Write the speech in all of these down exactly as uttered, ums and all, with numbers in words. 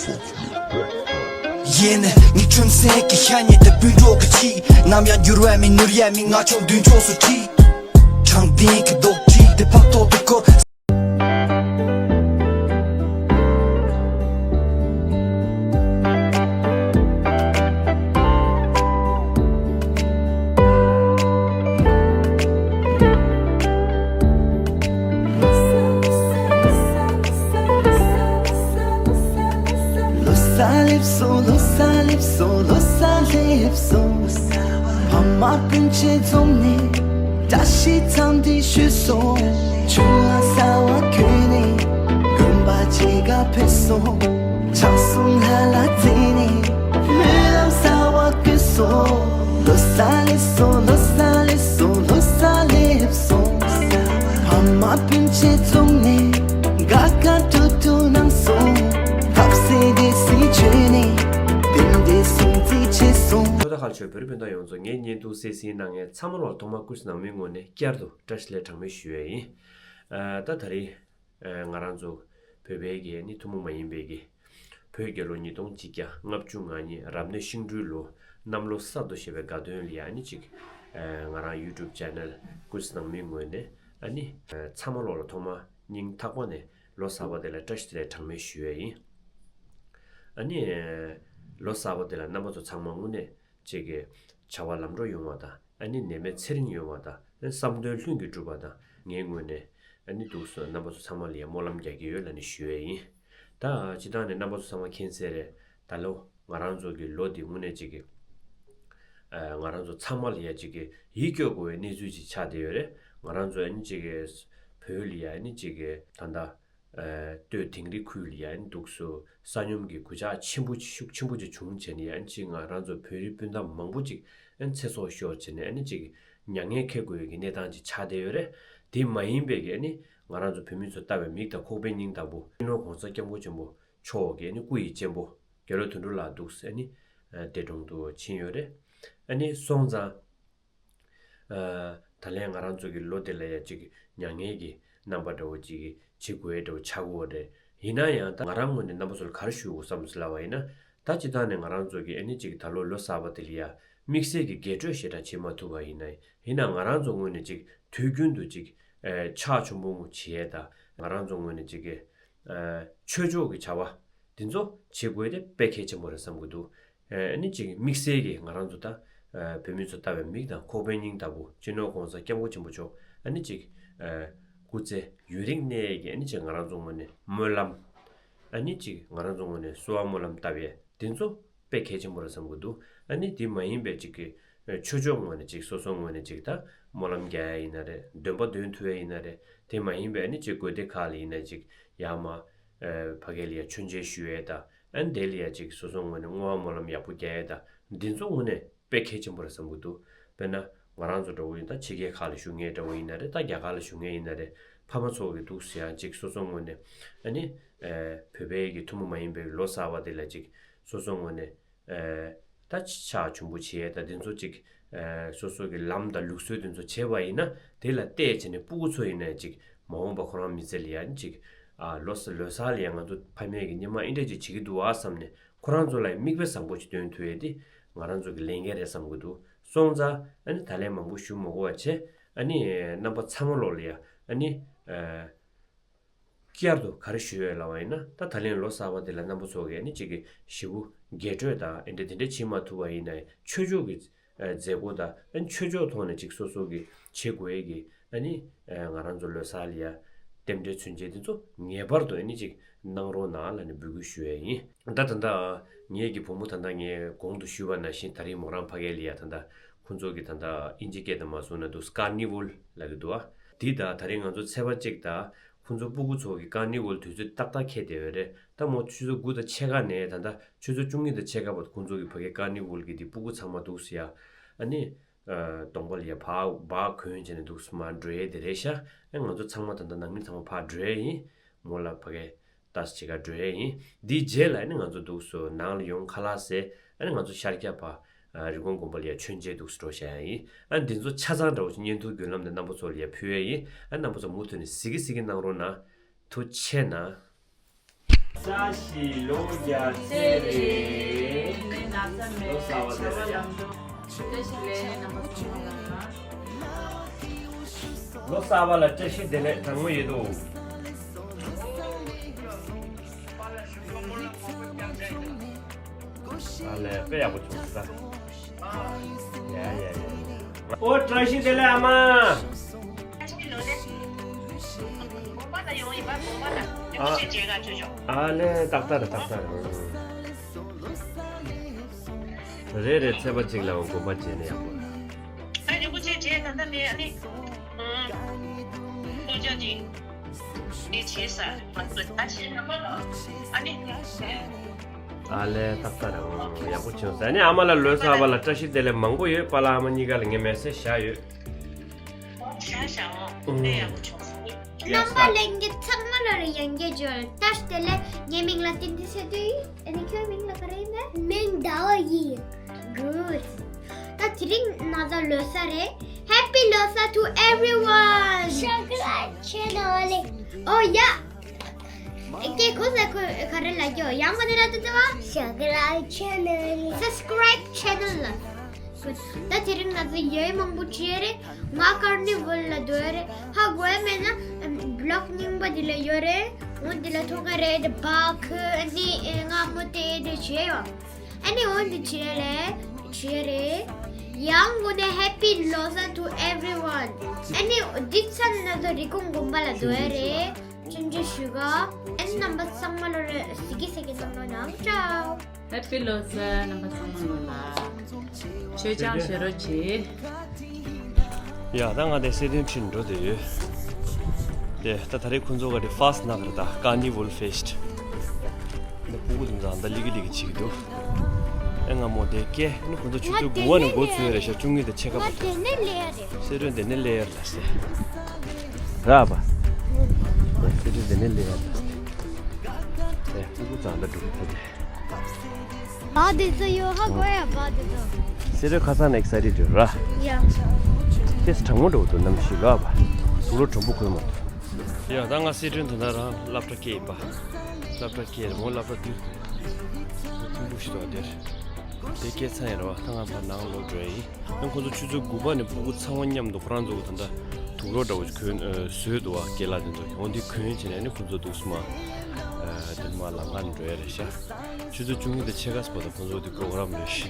ཡེ་ནས་ངའི་ཁྲིམས་སེང་གི་ཤ་ཉེ་དེ་སྤུན་གྲོགས་ཀྱི་ཆིག་ནམ་ཡང་འགྱུར་བ་མི་ནུར་ཡ་མི་ང་ཆུང་མདུན་ཕྱོགས་སུ་ཁྲིད། དྲང་བདེན་གྱི་རྡོག་ཁྲིད་དེ་ཕབ་ཐོག་ཏུ་བཀོད། ལོ་གསར་སླེབས་སོང་། ལོ་གསར་སླེབས་སོང་། ལོ་གསར་སླེབས་སོང་། ཕ་མ་སྤུན་མཆེད་འཛོམས་ནས་བཀྲ་ཤིས་འཚམས་འདྲི་ཞུས་སོང་། ཆུ་བོ་གསར་བ་བརྒྱུད་ནས་དགོན་པ་གཅིག་ག་ཕེབས་སོང་། ཕྱག་ཟུང་ལྷ་ལ་བརྩེ་ནས་སྨོན་ལམ་གསར་བ་བསྐུལ་སོང་། ལོ་གསར་སླེབས་སོང་། ལོ་གསར་སླེབས་སོང་། ལོ་གསར་སླེབས་སོང་། ཕ་མ་སྤུན་མཆེད་འཛོམས་ནས་དགའ་དགའ་སྤྲོ་སྤྲོ་གནང་སོང་། ཐབས་ཟད་བདེ་སྲིད་བྱོན་ནས་རྟེན་འབྲེལ་སྲུང་བརྩི་བྱས་སོང་། ཆོས་བདག་ཁ་ཆོས་བོད་རིགས་སྤུན་ཟླ་ཡོངས་རྫོགས། ངའི་བརྙན་ཐུང་གསན་གཟིགས་གནང་མཁན་ཚང་མ་ལོར་ཐོག་མར་སྐུ་ཚེ་ནང་མིའི་ངོས་ནས་བསྐྱར་དུ་བཀྲ་ཤིས་བདེ་ལེགས་གྲངས་མེད་ཞུ་ཡས་ཡིན། ཨ། ད་ད་རེས་ཨ་ང་རང་ཚོ་བོད་པའི་གི་ནི་ཐུན་མོང་མ་ཡིན་པའི་གི་བོད་རྒྱལ་ལོ་ཉིས་སྟོང་གཅིག་བརྒྱ་ལྔ་བཅུ་ང་གཉིས་རབ་གནས་ཤིང་སྦྲུལ་ལོ་གནམ་ལོ་གསར་དུ་བཞད་པའི་དགའ་སྟོན་ལ་ཡ་ནི་ཅིག་ཨ་ང་རང་ཡུ་ཊུབ་ཆེ་ནལ་སྐུ་ཚེ་ནང་མིའི་ངོས་ནས་ཨ་ནི་ཨ་ཚང་མ་ལོ་ལ་ཐོག་མ་སྙིང་ཐག་པ་ནས་ལོ་གསར་པ་དེ་ལ་བཀྲ་ཤིས་བདེ་ལེགས་གྲངས་མེད་ཞུ་ཡས་ཡིན། ཨ་ནི་ཨ་ལོ་གསར་པ་དེ་ལ་རྣམ་པ་ཚོ་ཚང་མ་དངོས་གནས་ཅིག་གི་བྱ་བ་ལམ་འགྲོ་ཡོང་བ་དང་། ཨ་ནི་ནད་མེད་ཚེ་རིང་ཡོང་བ་དང་། བསམ་དོན་ལྷུན་གྱིས་འགྲུབ་པ་དང་། ངའི་ངོས་ནས་ཨ་ནི་འདུག་སེ་རྣམ་པ་ཚོ་ཚང་མ་ལ་ཡང་སྨོན་ལམ་རྒྱག་གི་ཡོད་ལབ་ནས་ཞུ་ཡས་ཡིན། ད་སྤྱིར་བཏང་ནས་རྣམ་པ་ཚོ་ཚང་མ་མཁྱེན་གསལ་རེད། ད་ལོ་ང་རང་ཚོ་གི་ལོ་འདི་དངོས་གནས་ཅིག་གི་ཨ་ང་རང་ཚོ་ཚང་མ་ལ་ཡ་ཅིག་གི་ཡིད་སྐྱོ་དགོས་པའི་གནས་ཚུལ་ཅིག་ཆགས་བསྡད་ཡོད་རེད། ང་རང་ཚོ་ཨ་ནི་ཅིག་གི་བོད་ལ་ཡ་ཨ་ནི་ཅིག་གི་ད་ལྟ་ཨ་སྟོད་དིང་རི་ཁུལ་ལ་ཡ་ཨ་ནི་འདུག་སེ་ས་སྙོམས་ཀྱི་གོད་ཆག་ཆེན་པོ་ཅིག་ཤུགས་ཆེན་པོ་ཅིག་བྱུང་བྱས་ནས་ཡ་ཨ་ནི་ཅིག་ང་རང་ཚོ་བོད་རིགས་སྤུན་ཟླ་མང་པོ་ཅིག་ཨ་ནི་ཚེ་སྲོག་ཤོར་བྱས་ནས་ཨ་ནི་ཅིག་མྱ་ངན་འཁྱེར་དགོས་ཀྱི་གནས་སྟངས་ཅིག་ཆགས་བསྡད་ཡོད་རེད། དེ་མ་ཡིན་པའི་གི་ཨ་ནི་ང་རང་ཚོ་བོད་མི་ཚོ་ལྟ་བའི་མིག་དང་ཁོག་པའི་སྙིང་ལྟ་བུ་སྤྱི་ནོར་གོང་ས་སྐྱབས་མགོན་ཆེན་པོ་མཆོག་གི་ཨ་ནི་སྐུ་ཡི་གཅེན་པོ་རྒྱལ་བ་དོན་གྲུབ་ལགས་འདུག་སེ་ཨ་ནི་ཨ་འདས་གྲོངས་སུ་ཕྱིན་ཡོད་རེད། ཨ་ནི་སོང་ཙང་ཨ་ད་ལན་ང་རང་ཚོ་གི་ལོ་དེ་ལ་ཡ་ཅིག་མྱ་ངན་གྱི་རྣམ་པ་འདྲ་བོ་ཅིག་བྱེད་དགོས་འདྲ་བོ་ཆགས་ཀྱི་ཡོད་རེད། ཡིན་ན་ཡང་ད་ང་རང་ངོས་ནས་རྣམ་པ་ཚོ་ལ་ག་རེ་ཞུ་དགོས་བསམ་སོང་ལབ་པ་ཡིན་ན། ད་སྤྱིར་བཏང་ནས་ང་རང་ཚོ་གི་ཨ་ནི་ཅིག་ད་ལོ་ལོ་གསར་པ་དེ་ལ་ཡ་དམིགས་བསལ་གྱི་རྒྱས་སྤྲོས་ཞེ་དྲག་བྱེད་མ་ཐུབ་པ་ཡིན་ན། ཡིན་ན་ང་རང་ཚོ་ངོས་ནས་ཅིག་དུས་རྒྱུན་དུ་ཅིག་ཨ་ཕྱག་མཆོད་འབུལ་བྱེད་ཡས་དང་། ང་རང་ཚོ་ངོས་ནས་ཅིག་གི་ཨ་ཆོས་ཕྱོགས་ཀྱི་བྱ་བ་འདི་ཚོ་བྱེད་དགོས་དེ་དཔེ་གལ་ཆེན་པོ་རེད་བསམ་གྱི་འདུག་ཨ་ནི་ཅིག་དམིགས་བསལ་གྱིས་ང་རང་ཚོ་ད་ཨ་བོད་མི་ཚོ་ལྟ་བའི་མིག་དང་ཁོག་པའི་སྙིང་ལྟ་བུ་སྤྱི་ནོར་གོང་ས་སྐྱབས་མགོན་ཆེན་པོ་མཆོག་ཨ་ནི་ཅིག་ཨ་སྐུ་ཚེ་ཡུན་རིང་གནས་ཀྱི་ཨ་ནི་ཅིག་ང་རང་ཚོ་ངོས་ནས་སྨོན་ལམ། ཨ་ནི་ཅིག་ང་རང་ཚོ་ངོས་ནས་གསོལ་བ་སྨོན་ལམ་བཏབ་ཡས་དེ་ཚོ་དཔེ་གལ་ཆེན་པོ་རེད་བསམ་གྱི་འདུག་ཨ་ནི་དེ་མ་ཡིན་པའི་ཅིག་གི་ཨ་ཆོས་ཕྱོགས་ངོས་ནས་ཅིག་སོ་སོ་ངོས་ནས་ཅིག་ད་སྨོན་ལམ་རྒྱག་ཡས་ཡིན་ན་རེད། འདོན་པ་འདོན་ཐུབ་ཡས་ཡིན་ན་རེད། དེ་མ་ཡིན་པའི་ཨ་ནི་ཅིག་དགོན་སྡེ་ཁག་ལ་ཡིན་ན་ཅིག་ཡར་མར་ཨ་ཕ་གི་ལ་ཡ་མཆོད་མཇལ་ཞུ་ཡས་དང་། ཨ་ནི་དེ་ལ་ཡ་ཅིག་སོ་སོ་ངོས་ནས་བསྔོ་བ་སྨོན་ལམ་ཡག་པོ་རྒྱག་ཡས་དང་། འདི་ཚོ་དངོས་གནས་དཔེ་གལ་ཆེན་པོ་རེད་བསམ་གྱི་འདུག་དཔེར་ན་ང་རང་ཚོ་འདྲ་བོ་ཡིན་ད་ཕྱི་རྒྱལ་ཁག་ལ་བཞུགས་མཁན་འདྲ་བོ་ཡིན་ན་རེད། ད་རྒྱ་གར་ལ་བཞུགས་མཁན་ཡིན་ན་རེད། ཕ་མ་ཚོ་གི་འདུག་སེ་ཡང་ཅིག་སོ་སོ་ངོས་ནས་ཨ་ནི་ཨ་བོད་པའི་གི་ཐུན་མོང་མ་ཡིན་པའི་ལོ་གསར་པ་དེ་ལ་ཅིག་སོ་སོ་ངོས་ནས་ཨ་ད་ཕྱག་མཆོད་འབུལ་བྱེད་ཡས་ད་དེ་ཚོ་ཅིག་ཨ་སོ་སོ་གི་ལམ་དང་ལུགས་སྲོལ་དེ་ཚོ་བྱེད་པ་ཡིན་ན། དེ་ལ་བལྟས་བྱས་ནས་སྤུ་གུ་ཚོ་ཡིན་ན་ཅིག་མ་འོངས་པ་ཁོ་རང་མི་ཚེ་ལ་ཡང་ཅིག་ཨ་ལོ་གསར་ལོ་གསར་ལ་ཡང་ང་ཚོ་ཕ་མས་གི་སྔོན་མ་འདི་འདྲ་ཅིག་བྱེད་ཀྱི་འདུག་ཨ་བསམ་ནས་ཁོ་རང་ཚོ་ལ་ཡང་མིག་དཔེ་བཟང་པོ་ཅིག་སྟོན་ཐུབ་ཡས་དེ་ང་རང་ཚོ་གི་ལས་འགན་རེད་བསམ་གྱི་འདུག་སོང་ཙང་ཨ་ནི་ད་ལན་མང་པོ་ཞུ་མ་དགོས་པ་བྱས། ཨ་ནི་རྣམ་པ་ཚང་མ་ལོ་ལ་ཡ་ཨ་ནི་ཨ་བསྐྱར་དུ་ག་རེ་ཞུ་ཡོད་ལབ་པ་ཡིན་ན། ད་ད་ལན་ལོ་གསར་པ་འདི་ལ་རྣམ་པ་ཚོ་གིས་ཨ་ནི་ཅིག་གི་ཞེ་པོ་རྒྱས་སྤྲོས་དང་ཨེ་འདྲ་དེ་འདྲ་བྱེད་མ་ཐུབ་པ་ཡིན་ན་ཡང་ཆོས་ཕྱོགས་ཀྱི་ཨ་མཛད་སྒོ་དང་ཨ་ནི་ཆོས་ཕྱོགས་ཐོག་ནས་ཅིག་སོ་སོ་གི་བྱེད་དགོས་ཡས་ཀྱི་ཨ་ནི་ཨ་ང་རང་ཚོ་ལོ་གསར་ལ་ཡ་རྟེན་འབྲེལ་མཚོན་བྱེད་འདི་ཚོ་ངེས་པར་དུ་ཨ་ནི་ཅིག་གནང་རོགས་གནང་ལབ་ནས་འབོད་སྐུལ་ཞུ་ཡས་ཡིན། ད་ད་ལྟ་ངེད་ཀྱི་བུ་མོ་ད་ལྟ་ངས་གོང་དུ་ཞུས་པ་ནང་བཞིན་ད་རིང་མོ་རང་ཕ་གི་ལ་ཡ་ད་ལྟ་ཁོང་ཚོ་གི་ད་ལྟ་དབྱིན་ཇི་སྐད་དུ་མ་སོང་ན་འདུག་ཀར་ནི་ཝལ་ལབ་ཀྱི་འདུག་ཨ། འདི་ད་ད་རིང་ང་ཚོ་ཚེས་པ་གཅིག་དང་། ཁོང་ཚོ་སྤུ་གུ་ཚོ་གི་ཀར་ནི་ཝལ་དུས་ཚོད་ཏག་ཏག་འཁེལ་བསྡད་ཡོད་རེད། ད་མོ་ཆུ་ཚོད་དགུ་དང་ཕྱེད་ཀ་ནས་ད་ལྟ་ཆུ་ཚོད་བཅུ་གཉིས་དང་ཕྱེད་ཀ་བར་དུ་ཁོང་ཚོ་གི་ཕ་གི་ཀར་ནི་ཝལ་གི་འདི་སྤུ་གུ་ཚང་མ་འདུག་སེ་ཡ། ཨ་ནི་ཨ་གདོང་པ་ལ་ཡ་ཕར་འབག་གོན་བྱས་ནས་འདུག་སེ་མར་འགྲོ་ཡས་དེ་རེད་ཤག་ཨ་ང་ཚོ་ཚང་མ་ད་ལྟ་ནང་མི་ཚང་མ་ཕར་འགྲོ་ཡས་ཡིན། མོ་ལ་ཕ་གི་ལྟ་ས་ཅིག་ག་འགྲོ་ཡས་ཡིན། འདིའི་རྗེས་ལ་ཨ་ནི་ང་ཚོ་འདུག་སེ་ནང་ལ་ཡོང་ཁ་ལག་ཟས། ཨ་ནི་ང་ཚོ་ཤར་རྒྱག་པ་ཨ་རི་ཀོན་དགོན་པ་ལ་ཡ་མཆོད་མཇལ་འདུག་སེ་འགྲོ་བཞག་ཡ་ཡིན། ཨ་འདི་ཚོ་ཆ་ཚང་འདྲ་བོ་ཞིག་བརྙན་ཐུང་བརྒྱུད་ལམ་ནས་རྣམ་པ་ཚོ་ལ་ཡ་ཕུལ་ཡས་ཡིན། ཨ་རྣམ་པ་ཚོ་མུ་མཐུད་ནས་གཟིགས་ཀྱི་གཟིགས་ཀྱི་གནང་རོགས་གནང་། ཐུགས་རྗེ་གནང་། ས་ཞིག་ལོ་བརྒྱ་ཚེ་རེད། ལོ་གསར་པ་དེ་རེད། ལོ་གསར་པ་ལ་བཀྲ་ཤིས་བདེ་ལེགས། དྲང་མོ་ཡོད་དོ། ཨ་ལས། དཔེ་ཡག་པོ་བྱུང་ས། ཡ་ཡ་ཡ། ཨོ། བཀྲ་ཤིས་བདེ་ལེགས་ཨ་མ། ཨ་ལས། ཏག་ཏག་རེད། ཏག་ཏག་རེད། རེད་རེད། ཚེས་པ་གཅིག་ལ་དགོངས་པ་བཞེས་ན་ཡག་པོ་རེད། ཨ། རིན་པོ་ཆེ་བྱས། ད་ལྟ་མེད། ཨ་ནི། ཨ། ཁོང་ཅག་གིས་འདི་བྱས་ས་མ་ཚོད་ད་ཤེས་ན་མ་ལ། ཨ་ནི། ཨ་ལས། ཏག་ཏག་རེད། ཡག་པོ་བྱུང་ས། ཨ་ནི་ཨ་མ་ལ་ལོ་གསར་པ་ལ་བཀྲ་ཤིས་བདེ་ལེགས་མང་པོ་ཡོད། པཱ་ལགས་ཨ་མ་གཉིས་ཀ་ལ་ངས་མེ་སེ་ཇི་བཞག་ཡོད། བཞག་བཞག་ཨོ། དཔེ་ཡག་པོ་བྱུང་ས། རྣམ་པ་ལྷན་རྒྱས་ཚང་མ་ལ་རེ་ཡང་བསྐྱར་བཀྲ་ཤིས་བདེ་ལེགས། ངའི་མིང་ལ་བསྟན་འཛིན་ཟེར་དུས། ཨ་ནི་ཁྱོད་མིང་ལ་ག་རེ་ཡིན་པས། མིང་ཟླ་བ་ཡིན། Good. ད་དེ་རིང་ང་ཚོ་ལོ་གསར་རེད། Happy ལོ་གསར་to everyone. ཤ་ཀ་ར་ཆེ་ན་ལེ། ཨོ་ཡ། ཀྱེ་ཁོ་ས་ཁོ་ག་རེ་ལབ་རྒྱུ། ཡང་མ་དེ་ར་དུ་དུ་བ། ཤ་ཀ་ར་ཆེ་ན་ལེ། Subscribe channel ལ། Good. ད་དེ་རིང་ང་ཚོ་ཡོལ་མང་པོ་བྱས་རེད། ང་ཀར་ནི་ཝལ་ལ་འགྲོ་ཡ་རེད། ཧ་གོ་ཡ་མེད་ན་བི་ལོག་རྙིང་པ་འདི་ལ་ཡོད་རེད། འོ་འདི་ལ་མཐོང་ག་རེད། བ་ཁུ་ཨ་ནི་ཨེ་ང་མོ་དེ་དེ་བྱས་ཡོད། ཨ་ནི་འོ་འདི་བྱས་རེད། བྱས་རེད། ཡང་དགོང་ནས་Happy ལོ་གསར་to everyone. ཨ་ནི་འདི་ཚར་ནས་ང་ཚོ་རི་ཀོན་དགོན་པ་ལ་འགྲོ་ཡ་རེད། བྱུང་རྒྱུ་ཞུ་ག་ཨ་ནི་རྣམ་པ་ཚང་མ་ལོ་རེ་ཟིག་གི་ཟེར་གི་གཏོང་ལོ་ནང་ཅའོ། Happy ལོ་གསར། རྣམ་པ་ཚང་མ་ལོ་ལ་ཆོས་ཀྱང་བྱེད་རོགས་གྱིས། ཡ། ད་ང་དེ་གསེར་ལྡན་ཁྲིར་འགྲོ་བསྡད་ཡོད། དེ་ད་ད་རེས་ཁོང་ཚོ་ག་དེ་ཧྥ་སི་ནག་རེད། ད་ཀར་ནི་ཝལ་ཕེ་སི་ཊི། འདི་ཕྲུ་གུ་དེ་ཚོ་ད་ལི་ཀི་ལི་ཀི་བྱེད་ཀྱི་འདུག་ཨེ་ང་མོ་དེ་སྐད། ཨ་ནི་ཁོང་ཚོ་ཆུ་ཚོད་དགུ་པ་ནས་འགོ་ཚུགས་ཡོད་རེད་ཤག་བཅུ་གཉིས་དང་ཕྱེད་ཀ་བར་དུ། ང་དེ་ནས་སླེབས་ཡ་རེད། གསེར་སྒྲོན་དེ་ནས་སླེབས་ཡ་ལ་ཟེར། ར་བ། གསེར་སྒྲོན་དེ་ནས་སླེབས་ཡ་ལ་ཟེར། ཨེ་ཕྲུ་གུ་ཚང་ད་འགྲོ་གི་ཕ་གི། བ་དེ་ཚོ་ཡོད་ཧ་གོ་ཡ། བ་དེ་ཚོ། གསེར་སྒྲོན་ཁ་སང་ནས་ཨེག་སའི་ཊེཌ་ཡོད་ར། ཡ། ཏེས་གྲང་མོ་འགྲོ་འདུག་ནམ་ཞིག་ལ་བ། དུག་ལོག་གྲུང་པོ་གོན་མ་འདུག་ཡ། ད་ང་གསེར་སྒྲོན་ད་ལྟ་རང་སློབ་གྲྭ་སྐྱེལ་ཡིན་པ། སློབ་གྲྭ་སྐྱེལ་རེད་མོ། སློབ་གྲྭ་དུས་ཐུང་པོ་ཞིག་འདུག་དེར། དེ་སྐྱེལ་ཚར་ཡིན་ར་བ། ད་ང་ཕར་ནང་ལོག་འགྲོ་ཡ་ཡིན། ཡང་ཁོ་ཚོ་ཆུ་ཚོད་དགུ་པ་ནས་ཕྲུ་གུ་ཚང་མ་མཉམ་དུ་ཁོ་རང་ཚོ་གི་ད་ལྟ་དུག་ལོག་འདྲ་བོ་ཞིག་གོན། ཨ། བཟོས་འདུག་བ། སྐྱེལ་ལ་དེ་ཚོ་གི། འོ་འདི་གོན་བྱས་ནས་ནི་ཁོ་ཚོ་འདུག་སེ་མར། ཨ། དེ་ནས་མར་ལམ་ཁ་ནས་འགྲོ་ཡ་རེད་ཤག་ཆུ་ཚོད་བཅུ་གཉིས་དང་ཕྱེད་ཀ་ཙམ་བར་དུ་ཁོ་ཚོ་དེ་པྲོ་གྷ་རམ་རེད་ཤག་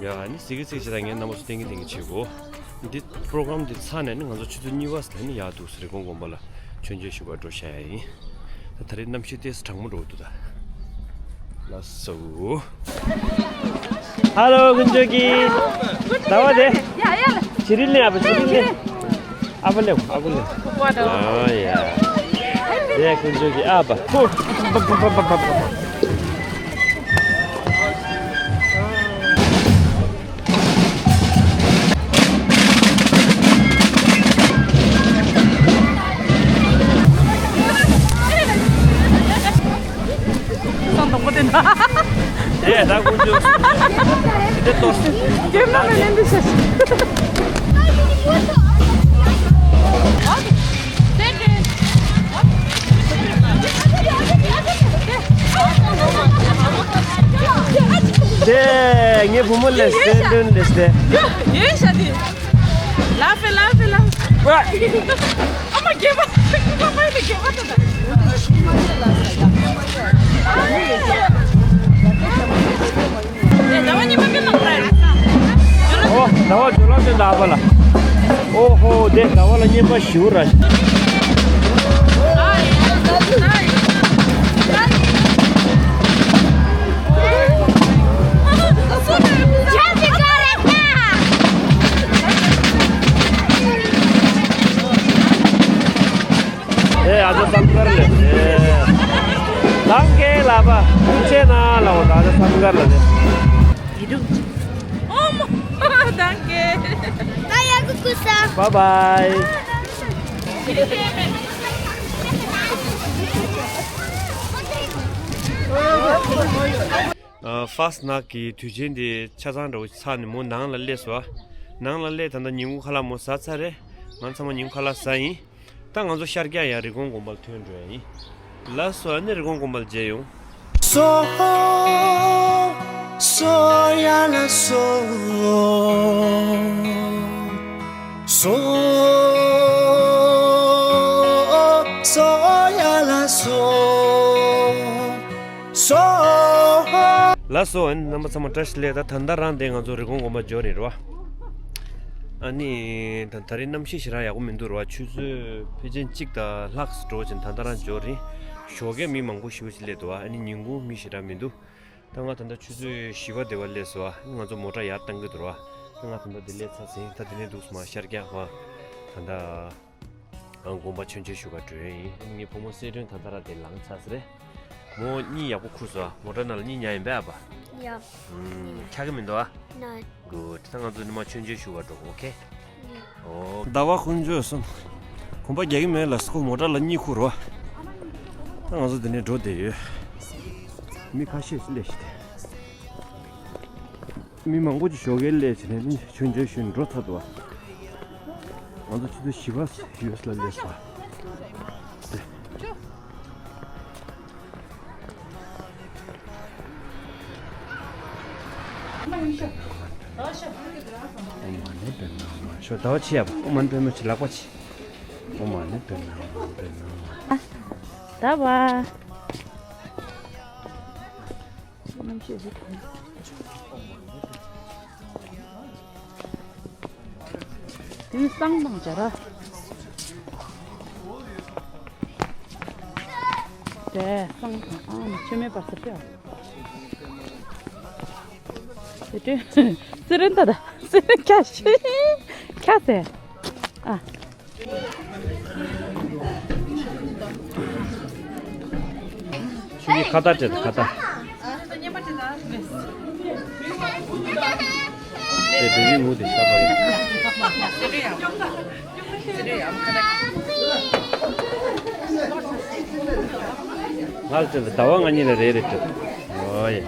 ཡ། ཨ་ནི་ཟིག་གི་ཟིག་བྱས་ད་ངས་རྣམ་པ་ཚོ་སྟོན་གི་སྟོན་གི་བྱེད་དགོས། འདི་པྲོ་གྷ་རམ་འདི་ཚར་ནས་ནི་ང་ཚོ་ཆུ་ཚོད་གཉིས་པ་ཙམ་ལ་ནི་ཡར་འདུག་སེ་རི་ཀོན་དགོན་པ་ལ་མཆོད་མཇལ་ཞུ་བར་འགྲོ་བཞག་ཡ་ཡིན། ད་ད་རེས་གནམ་གཤིས་ཏོག་ཙམ་གྲང་མོ་འགྲོ་གི་འདུག་ད། ལགས་སོ། ཧ་ལོ། དཀོན་མཆོག་གི། ཟླ་བ་དེ། ཡ་ཡ། བྱི་རིལ་ནས་ཨ་ཕ། བྱི་རིལ་ནས། ཨ་ཕ་ལེ། ཨ་ཕ་ལེ། ཨ་ཡ། དེ་དཀོན་མཆོག་གི་ཨ་ཕ། ཧུ། སང་དང་པོ་དེ་ན། དེ་ད་དཀོན་མཆོག་གི། དེ་ཏོག་ཙམ། ཀེམ་ར་མེན་ནས་འདི་བྱས། དེ་ངའི་བུ་མོ་ལས་སེ་ལོན་ལས་སེ། ཡོད་ཤ་དེ། ལ་ཕེ་ལ་ཕེ་ལ། ཨ་མ་སྐྱེས་པ། ཨ་མ་ཕ་ཡིན་ན་སྐྱེས་པ་དང་། ཨོ། ཟླ་བ་ཇོ་ལགས་དེ་འདྲ་པ་ལ། ཨོ་ཧོ། དེ་ཟླ་བ་ལ་བརྙན་པར་ཞུ་ར། ཨེ། ཨ་ཅག་བསམ་དཀར་ལས་ཏེ། ལང་ཀའི་ལ་བ་ཀུ་ཆེ་ན་ལ་བ། ད་ཨ་ཅག་བསམ་དཀར་ལ་ཏེ། ཨོ་མ། ལང་ཀའི། ད་ཡ་གུ་ཀུ་ས། བའི་བའི། ཨ། ཧྥ་སི་ནག་གི་དུས་ཆེན་དེ་ཆ་ཚང་འདྲ་བོ་ཚར་ནས་མོ་ནང་ལ་སླེབས་སོང་། ནང་ལ་སླེབས། ད་ལྟ་ཉིན་གུང་ཁ་ལག་མོ་ཟ་ཚར་རེད། ང་ཚང་མ་ཉིན་གུང་ཁ་ལག་ཟ་ཡིན། ད་ང་ཚོ་ཤར་རྒྱག་ཡ་རི་ཀོན་དགོན་པ་ལ་ཐོན་འགྲོ་ཡ་ཡིན། ལགས་སོ། ཨ་ནི་རི་ཀོན་དགོན་པ་ལ་མཇལ་ཡོང་། སོ་སོ་ཡ་ལ་སོ། སོ་སོ་ཡ་ལ་སོ། སོ། ལགས་སོ། ཨ་ནི་རྣམ་པ་ཚང་མ་བཀྲ་ཤིས་བདེ་ལེགས། ད་ད་ལྟ་རང་དེ་ང་ཚོ་རི་ཀོན་དགོན་པ་འབྱོར་ནི་རེད་བ། ཨ་ནི་ད་ད་རིང་གནམ་གཤིས་ཞེ་དྲག་ཡག་པོ་མི་འདུག་རེད་བ། ཆུ་ཚོད་ཕལ་ཆེར་གཅིག་དང་ལྷག་འགྲོ་བཞིན་ད་ལྟ་རང་འབྱོར་རེད། ཞོགས་ཀས་མི་མང་པོ་ཞེ་པོ་ཅིག་སླེབས་འདུག་བ། ཨ་ནི་ཉིན་གུང་མི་ཞེ་དྲག་མི་འདུག་ད་ང་ད་ལྟ་ཆུ་ཚོད་བཞི་པ་དེ་བ་སླེབས་སོང་བ། ང་ཚོ་མོ་ཊ་ཡར་བཏང་གི་འདུག་རེད་བ། ང་ད་ལྟ་དེ་སླེབས་ཚར་ཟིན། ད་དེ་ནས་འདུག་སེ་མར་ཤར་རྒྱག་བ། ད་ལྟ། ཨང་། དགོན་པ་མཆོད་མཇལ་ཞུ་ག་འགྲོ་ཡ་ཡིན། ངའི་བུ་མོ་གསལ་སྒྲོན་ད་ལྟ་ར་དེ་ལངས་ཚར་ས་རེད། མོ་གཉིད་ཡག་པོ་ཁུག་སོང་། མོ་ཊ་ནང་ལ་གཉིད་ཉལ་ཡིན་པས་ཨ་ཕ། ཡ། ཨུམ། འཁྱག་གི་མི་འདུག་ཨ། ན། གུཌ། ད་ང་ཚོ་ནི་མར་མཆོད་མཇལ་ཞུ་ག་འགྲོ། ཨོ་ཁེ། ཡ། ཨོ། ཟླ་བ་དཀོན་མཆོག་གསུམ། དགོན་པ་རྒྱག་གི་མེད་ལ་སོ། མོ་ཊ་ལ་གཉིད་ཁུག་རོ། ད་ང་ཚོ་འདི་ནས་འགྲོ་བསྡད་ཡོད། མི་ཁ་ཤས་སླེབས་ཤག་སྟེ། མི་མང་པོ་ཅིག་ཞོགས་ཀས་སླེབས་བྱས་ནས་ནི་མཆོད་མཇལ་ཞུས་ནས་འགྲོ་ཚར་འདུག་བ། ང་ཚོ་ཆུ་ཚོད་བཞི་པ་ཡོལ་ལ་སླེབས་པ། ཨོཾ་མ་ཎི་པདྨེ་ཧཱུྃ། ཞོ་ཟླ་བ་ཆེ་ཡ་པ། ཨོཾ་མ་ཎི་པདྨེ་ཧཱུྃ། ལག་པ་ཆེ། ཨོཾ་མ་ཎི་པདྨེ་ཧཱུྃ། པདྨེ་ཧཱུྃ། ཟླ་བ། དེ་ནི་བསང་དང་སྦྱར། དེ་བསང་དང་། ཨང་། མཆོད་མེ་སྦར་ས་ཕྱེ། དེ་དུས་སི་རིན་ད་ད་སི་རིན་ཁྱ་ཤི་ཁྱ་ཟེ། ཨ། ཁྱོད་ཀྱིས་ཁ་བཏགས་སྤྲད་དང་། ཁ་བཏགས། དེ་བེ་བི་མུ་དེ་ཤ་པ་ཡིན། ང་ལ་སྤྲད་དང་། ཟླ་བ་ང་གཉིས་ལ་རེ་རེ་སྤྲད་དང་། ཨོ་ཡ།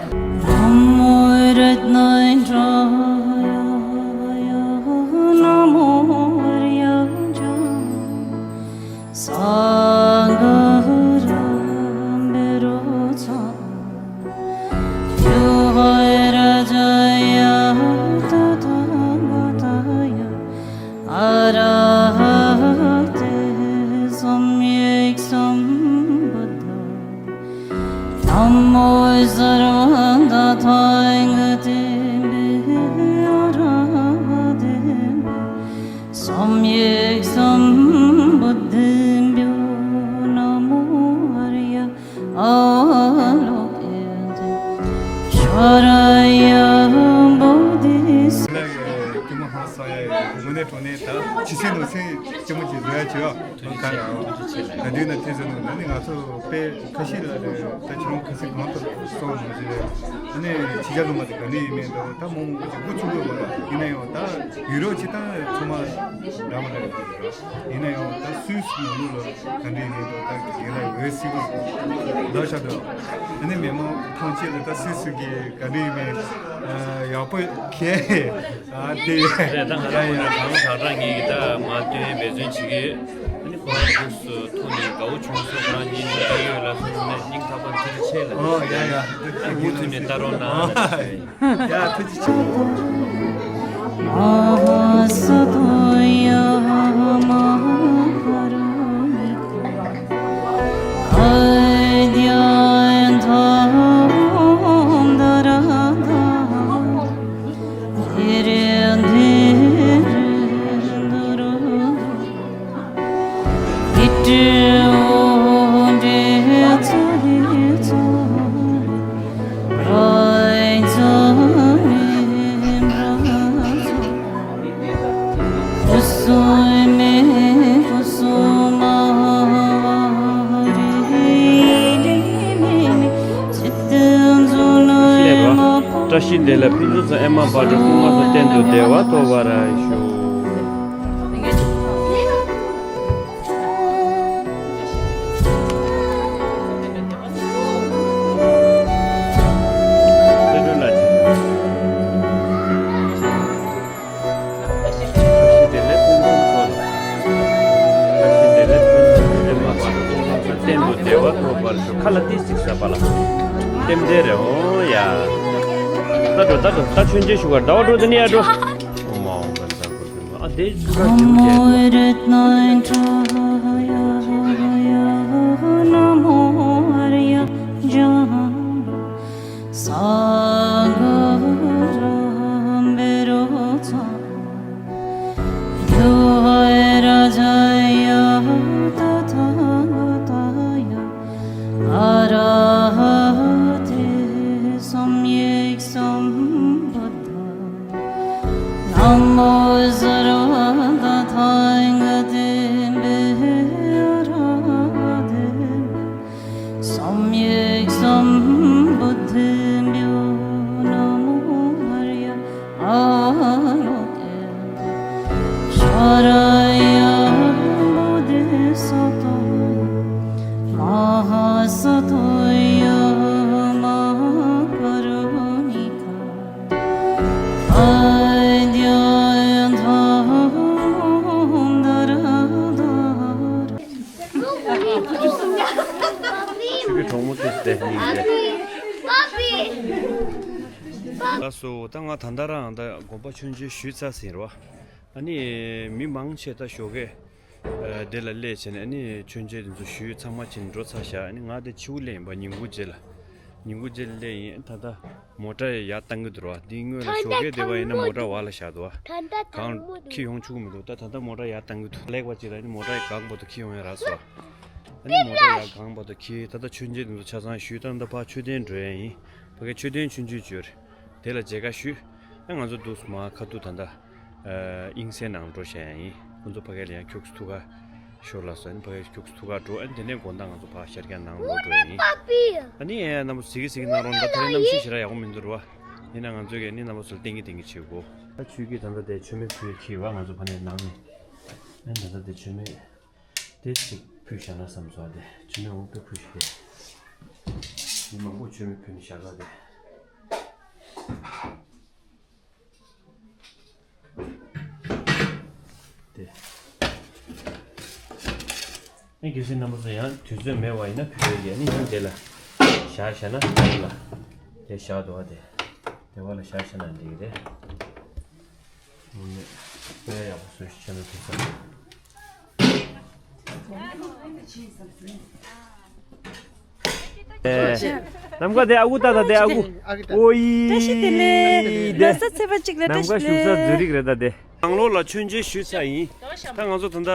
དེ་མོ་ཧང་སང་ཡ་ཡོད། དངོས་གནས་དྲང་གནས་ད་ཕྱི་སེམས་ནང་སེམས་སྐྱིད་མོ་ཅིག་བཟོ་ཡ་བྱོས་ཨ། ཐུགས་རྗེ་ཆེ། ཐུགས་རྗེ་ཆེ་ལགས། ག་དུས་ན་ཐེ་ཟེར་ནོ་ན་ནི་ང་ཚོ་དཔེ་ཁ་ཤས་ལ་རེད། ད་ཁྱེད་རང་ཁ་སེམས་གང་དུ་སོང་མ་ཟེར། ཨ་ནི་ཕྱི་རྒྱལ་ལུང་པ་དེ་ག་ནས་ཡིན་མིན་དང་། ད་མོ་མང་པོ་ཅིག་འགོ་ཚུགས་དགོས་མ་རེད། ཡིན་ན་ཡང་ད་ཡུ་རོབ་ཕྱི་ཐང་ཚང་མ་འདྲ་མ་འདྲ་རེད། ཡིན་ན་ཡང་ད་སུད་སི་ནང་ལོགས་ལ་ག་འདྲ་ཡིན་མིན་དང་། ད་རྒན་ལགས་འོད་སིལ་བུ་ལབ་ཤག་འདུག་ཨ་ནི་མི་མང་ཐམས་ཅད་ལ་ད་སུད་སི་གི་ག་འདྲ་ཡིན་མིན་ཡག་པོ་མཁྱེན། ཨ་དེ་རེད། ད་ང་རང་ངོས་ནས་གང་དྲག་དྲག་ངེད་ཀྱིས་ད་མར་སྟོན་འབད་བརྩོན་བྱེད་ཀྱི་ཡོད། ཨ་ནི་ཁོ་རང་ཐུགས་སུ་ཐུགས་ནས་དགའ་བོ་བྱུང་སོང་། ཁོ་རང་གཉིས་ནས་ལྟ་ཡོད་ལ་སོང་ནས་སྙིང་ཐག་པ་ཐུགས་རྗེ་ཆེ་ལ། ཨོ་ཡ་ཡ། མུ་མཐུད་ནས་ལྟ་རོགས་གནང་ལ་ཞུ་ཡིན། ཡ་ཐུགས་རྗེ་ཆེ། བཀྲ་ཤིས་བདེ་ལེགས། ཕུན་སུམ་ཚོགས་ཨེ་མ་བྷ་དྲུག་སྐུ་མངའ་གསོལ། གཏན་དུ་བདེ་བ་ཐོབ་པར་ཤོག། གཏན་དུ་བདེ་བ་ཐོབ་པར། ད་འགྲོ་ད་འགྲོ་ད་མཆོད་མཇལ་ཞུ་གར་ཟླ་བ་འགྲོ་དེ་ནི་ཡ་འགྲོ། ཨོཾ་ཨཱཿཧཱུྃ་བཛྲ་གུ་རུ་བྷྲཱ་མ། ཨ་དེ་ཞུ་གར་ཞུ་གར་ཞུ་གར། ཆོས་ཀྱི་གྲོགས་མོ་དེ་བསྡད་ནི་རེད། ལགས་སོ། ད་ང་ད་ལྟ་རང་ད་དགོན་པ་མཆོད་མཇལ་ཞུས་ཚར་ཟིན་རོ། ཨ་ནི་མི་མང་ཆེ་ད་ཞོགས་ཀས་དེ་ལ་སླེབས་བྱས་ནས་ཨ་ནི་མཆོད་མཇལ་དེ་ཚོ་ཞུས་ཚང་མ་བྱས་ནས་འགྲོ་ཚར་ཤག་ཨ་ནི་ང་དེ་ཕྱི་པོ་སླེབས་ཡིན་པ། ཉིན་གུང་རྗེས་ལ། ཉིན་གུང་རྗེས་ལ་སླེབས་ཡིན། ད་ལྟ་མོ་ཊ་ཡར་བཏང་གི་འདུག་ར། འདིའི་སྔོན་ལ་ཞོགས་ཀས་དེ་བ་ཡིན་ན་མོ་ཊ་བར་ལ་བཞག་འདུག་བ། གང་འཁྱེར་ཡོང་ཆོག་གི་མི་འདུག་ད་ད་ལྟ་མོ་ཊ་ཡར་བཏང་གི་འདུག་ལེགས་པ་ཅིག་ལ་ནི་མོ་ཊ་ཡི་སྒང་པ་དུ་འཁྱེར་ཡོང་ཡ་རག་སོང་། ཨ་ནི་མོ་ཊ་ཡར་སྒང་པ་དུ་འཁྱེར། ད་ལྟ་མཆོད་མཇལ་འདི་ཚོ་ཆ་ཚང་ཞུས། ད་ལྟ་ཕར་མཆོད་རྟེན་འགྲོ་ཡ་ཡིན། ཕ་གིར་མཆོད་རྟེན་ཆུང་ཆུང་ཅིག་ཡོད་རེད། དེ་ལ་མཇལ་ཁ་ཞུས། ཨ་ང་ཚོ་འདུག་སེ་མར་ཁ་ཐུག་ད་ལྟ་ཨ་དབྱིངས་གསལ་ནང་འགྲོ་བྱ་ཡ་ཡིན། ཁོང་ཚོ་ཕ་གི་ལ་ཡང་ཁྱུག་ཙམ་ཐུག་ག་ཤོར་ལ་སོང་། ཨ་ནི་ཕ་གི་ཁྱུག་ཙམ་ཐུག་ག་འགྲོ། ཨ་ནི་དེ་ནས་དགོང་དག་ང་ཚོ་ཕར་ཤར་རྒྱག་ནང་ལོག་འགྲོ་ཡ་ཡིན། ཨ་ནི་ཨེ་རྣམ་པ་གཟིགས་ཀྱི་གཟིགས་ཀྱི་གནང་རོགས། ད་ད་རིང་གནམ་གཤིས་ཞེ་དྲག་ཡག་པོ་མི་འདུག་ར་བ། ཡིན་ན་ང་ཚོ་གིས་ཨ་ནི་རྣམ་པ་ཚོར་བསྟན་གྱི་བསྟན་གྱི་བྱེད་དགོས། ད་ཆོས་ཀྱི་ད་ལྟ་དེ་མཆོད་མེ་ཕུལ་འཁྱེར་བ་ང་ཚོ་ཕ་ནས་ནང་ནས། ཨ་ནི་ད་ལྟ་དེ་མཆོད་མེ་དེ་ཅིག་ཕུལ་བཞག་ན་བསམ་སོང་། ཨ་དེ་མཆོད་མེ་འོང་དཔེ་ཕུལ་ཞིག་དེ། མི་མང་པོ་མཆོད་མེ་ཕུལ་ནས་བཞག་ག་དེ། དེ། ཨ་གལ་སྲིད་རྣམ་པ་ཚོ་ཡང་དུས་ཚོད་མེད་པ་ཡིན་ན་ཕུལ་ཡས་ཀྱི་ཨ་ནི་ཡང་དེ་ལ་བཞག་བཞག་ན་དེ་ལ་དེ་བཞག་འདུག་བ། དེ་དེ་བ་ལ་བཞག་བཞག་ན་འགྲིག་གི་རེད། དངོས་གནས་དཔེ་ཡག་པོ་བཟོས་ཤིག་མཆོད་མེ་ཕུལ་ས། ཨེ། ནམ་མཁའ་དེ་ཨ་ཁུ་ལྟ་ད་དེ་ཨ་ཁུ། ཨོ་ཡི། བཀྲ་ཤིས་བདེ་ལེགས། དེ་ལོ་གསར་ཚེས་པ་གཅིག་ལ་ནམ་མཁའ་བཞུགས་ས་ཛུ་རིག་རེད་ད་དེ། ནང་ལོགས་ལ་མཆོད་མཇལ་ཞུས་ཚར་ཡིན། ད་ང་ཚོ་ད་ལྟ་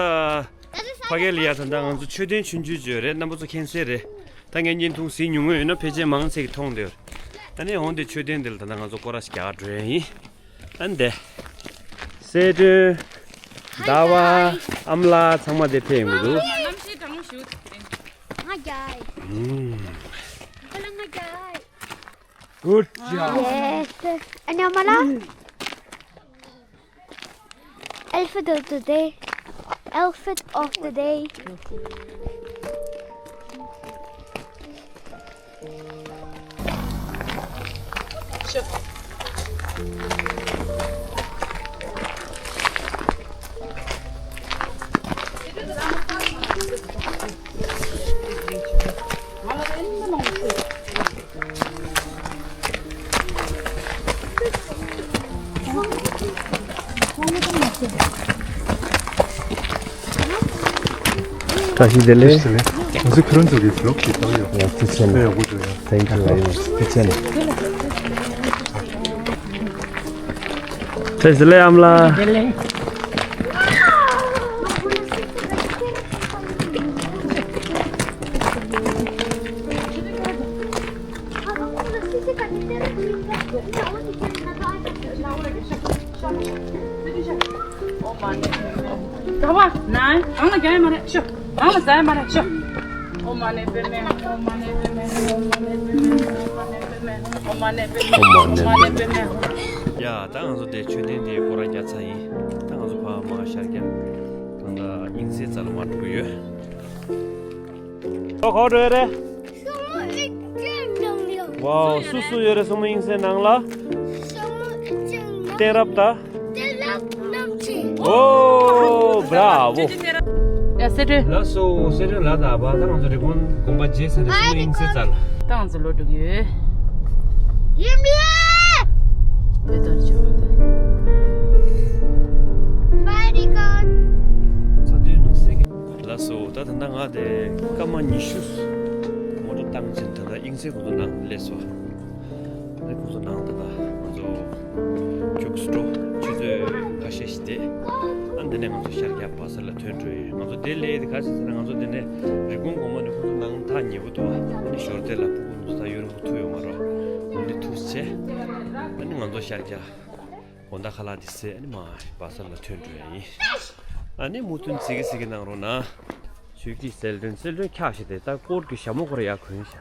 ཕ་གི་ལ་ཡ་ད་ལྟ་ང་ཚོ་མཆོད་རྟེན་ཆུང་ཆུང་ཅིག་ཡོད་རེད། རྣམ་པ་ཚོ་མཁྱེན་གསལ་རེད། ད་ངས་བརྙན་ཐུང་གཟིགས་མྱོང་མཁན་ཡོད་ན་ཕལ་ཆེར་མང་ཆེ་གིས་མཐོང་བསྡད་ཡོད་རེད། ད་ནི་འོན་ཏེ་མཆོད་རྟེན་འདི་ལ་ད་ལྟ་ང་ཚོ་སྐོར་ར་ཞིག་རྒྱག་འགྲོ་ཡ་ཡིན། ཨ་ནི་དེ། སྲས་སྒྲོན། ཟླ་བ། ཨ་མ་ལགས་ཚང་མ་དེ་ཕེབས་ཡོང་གི་འདུག་གནམ་གཤིས་གྲང་མོ་ཞིག་འདུག་དེ་རིང་། ང་རྒྱལ། ཨུམ། ཁོ་ལ་ང་རྒྱལ། Good job. Yes. ཨ་ནི་ཨ་མ་ལགས། Outfit of the day. Outfit of the day. བཀྲ་ཤིས་བདེ་ལེགས། བཀྲ་ཤིས་བདེ་ལེགས། ང་ཚོ་ཁྱེད་རང་ཚོ་གི་བི་ལོག་ཅིག་བཏང་ཡོད། ཡ་ཐུགས་རྗེ་ཆེ་གནང་། ཡག་པོ་འདུག་ཡ། Thank you very much. ཐུགས་རྗེ་ཆེ་གནང་། བཀྲ་ཤིས་བདེ་ལེགས་ཨ་མ་ལགས། བདེ་ལེགས། ཡ། ད་ང་ཚོ་དེ་མཆོད་རྟེན་དེའི་སྐོར་ར་རྒྱག་ཚར་ཡིན། ད་ང་ཚོ་ཕར་མར་ཤར་རྒྱག་ད་ལྟ་དབྱིངས་གསལ་རྩ་ལ་མར་འགྲོ་གི་ཡོད། ཁྱོད་ག་པར་འགྲོ་ཡ་རེད། སྲུ་མོ་དབྱིངས་གསལ་ནང་ལ། ཝའོ། སུ་སུ་ཡོད་རེད་སྲུ་མོ་དབྱིངས་གསལ་ནང་ལ། སྲུ་མོ་དབྱིངས་གསལ་ནང་ལ། གཏན་རབས་དང་། གཏན་རབས་རྣམ་རྒྱལ། ཨོ། བྷ་ར་ཝོ། ཡ། སྲས་སྒྲོན། ལགས་སོ། སྲས་སྒྲོན་ལགས་དང་པ། ད་ང་ཚོ་རི་ཀོན་དགོན་པ་མཇལ་ཚར་རེད། སྲུ་མོ་དབྱིངས་གསལ་རྩ་ལ། ད་ང་ཚོ་ལོག་འགྲོ་གི་ཡོད། ད་ང་དེ་སྐར་མ་ཉི་ཤུ་ངོ་སྤྲོད་བཏང་ཕྱིན། ད་ལྟ་དབྱིངས་སའི་ཁོང་ཚོ་ནང་སླེབས་སོང་། ཨ་ནི་ཁོང་ཚོ་ནང་ད་ལྟ་ང་ཚོ་ཁྱུག་སི་ཀྲོ་ཆུ་ཚོད་ཁ་ཤས་ཤིག་བསྡད། ཨ་འདི་ནས་ང་ཚོ་ཤར་རྒྱག་བ་ས་ལ་ཐོན་འགྲོ་ཡིན། ང་ཚོ་དེ་ལས་དེ་ག་ཚོད་ཟེར་ན། ང་ཚོ་དེ་ནས་རི་ཀོན་གོང་མ་ནས་ཁོང་ཚོ་ནང་ཐག་ཉེ་པོ་འདུག་ཨ་ནི་ཞོར་དེ་ལ་ཕྲུ་གུ་ཚོ་ད་ཡོད་རུང་ཐུག་ཡོད་མ་རེད། འདི་ཐུག་བྱས་ཨ་ནི་ང་ཚོ་ཤར་རྒྱག་དགོང་དག་ཁ་ལག་འདི་བཟས་ཨ་ནི་མར་བ་ས་ལ་ཐོན་འགྲོ་ཡ་ཡིན། ཨ་ནི་མུ་མཐུད་གཟིགས་གཟིགས་གནང་རོགས་གནང་། ཆོས་སྐྱིད་གསལ་སྒྲོན། གསལ་སྒྲོན་འཁྱགས་ཤིག་དེ་ད་སྐོར་གྱི་ཞྭ་མོ་སྐོར་ཡག་གོན་ཤག་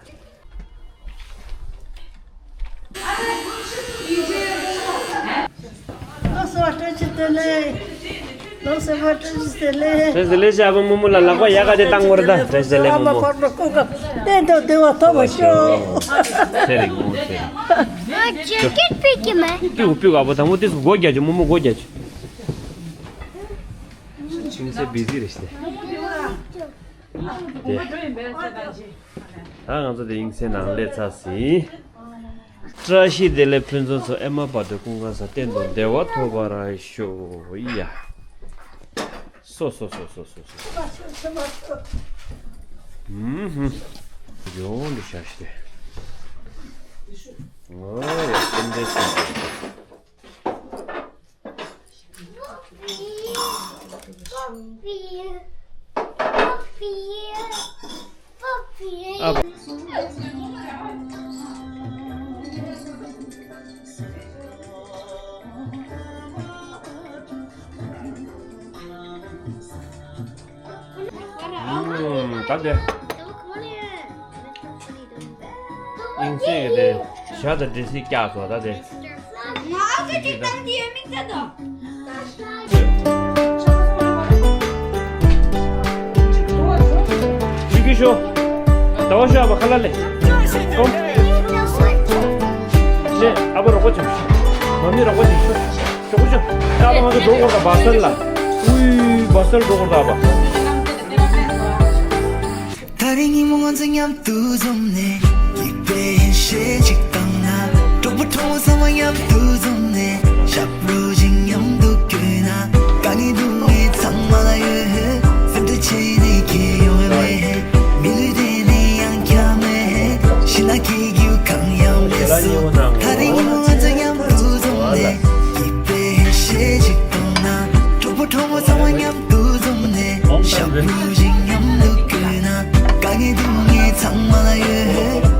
ལགས་སོ། བཀྲ་ཤིས་བདེ་ལེགས། ལགས་སོ། བཀྲ་ཤིས་བདེ་ལེགས། བཀྲ་ཤིས་བདེ་ལེགས་ཞེས་ཨ་ཕ་མུ་མུ་ལ་ལག་པ་ཡག་ག་དེ་བཏང་དགོས་རེད། ད་བཀྲ་ཤིས་བདེ་ལེགས་མུ་མུ། ཨ་མ་ཕར་འགྲོ་ཀུན་དགའ་གཏན་དུ་བདེ་བ་ཐོབ་པར་ཤོག་ཚེ་རིང་མུ་མུ་ཚེ་རིང་། ཨ་ཇེ་ཀེཊ་ཕུད་ཀྱི་མེད། ཕུད་ཕུད། ཨ་ཕ་དང་པོ་དེ་སྒོ་རྒྱག་རྒྱུ། མུ་མུ་སྒོ་རྒྱག་རྒྱུ། ཁྱིམ་མཚེས་བི་ཟི་རེད་ཤག་དེ། ད་ང་ཚོ་དེ་དབྱིངས་སའི་ནང་སླེབས་ཚར་ཟིན། བཀྲ་ཤིས་བདེ་ལེགས་ཕུན་སུམ་ཚོགས། ཨེ་མ་བར་དོ་ཀུན་དགའ་ས། གཏན་དུ་བདེ་བ་ཐོབ་པར་ཤོག་ཡ། སོ་སོ་སོ་སོ་སོ་སོ། ཧུམ་ཧུམ། ཡོང་འདི་ཤ་ཤི། ཨོ་ཡ། སེམས་ཅན་སེམས་ཅན། ཨ། ཨུམ། ད་དེ། དབྱིངས་སྲས་ཀྱི་དེ་ཞྭ་དང་འདྲེ་སྲིན་བཀྱགས་སོང་། ད་དེ། ང་ཚོ་གཅིག་བཏང་གི་ཡོད། མིང་ཚན་དང་། ཞུ་གི་ཤོ། ཟླ་བ་ཤོ། ཨ་ཕ་ཁ་ལག་ལས། ཨོ། ཞེས་ཨ་ཕ་རོགས་པ་བྱུང་། མ་མི་རོགས་པ་བྱུང་། ཤོ་ཤོ་ཤོ་ཤོ། ཤོ་ཤོ། ཨ་ཕ་ང་ཚོ་འགྲོ་དགོས་ད་བ་སལ་ལ། ཨུའི་བ་སལ་འགྲོ་དགོས་ད་ཨ་ཕ། ད་རིང་ཉིན་མོ་ང་ཚོ་མཉམ་དུ་འཛོམས་ནས། སྐྱིད་པའི་ཡེ་ཤེས་ཅིག་བཏང་ན། གྲོགས་པོ་གྲོགས་མོ་ཚང་མ་མཉམ་དུ་འཛོམས་ནས། ཞབས་བྲོ་ཅིག་མཉམ་དུ་བརྐྱངས་ན། དཀའ་ངལ་སྡུག་བསྔལ་ཚང་མ་ལ་ཡོད། སེམས་ཁྲལ་བྱས་ནས་ཁྱེད་ཡོང་བ་མེད། མི་ལུས་དེ་ནི་ཡང་བསྐྱར་མེད། ཕྱི་ལ་སྐྱིད་རྒྱུ་གང་ཡང་མེད་སོ། ད་རིང་ཉིན་མོ་ང་ཚོ་མཉམ་དུ་འཛོམས་ནས། སྐྱིད་པའི་ཡེ་ཤེས་ཅིག་བཏང་ན། གྲོགས་པོ་གྲོགས་མོ་ཚང་མ་མཉམ་དུ་འཛོམས་ནས། ཞབས་བྲོ་ཅིག་མཉམ་དུ་བརྐྱངས་ན། དཀའ་ངལ་སྡུག་བསྔལ་ཚང་མ་ལ་ཡོད།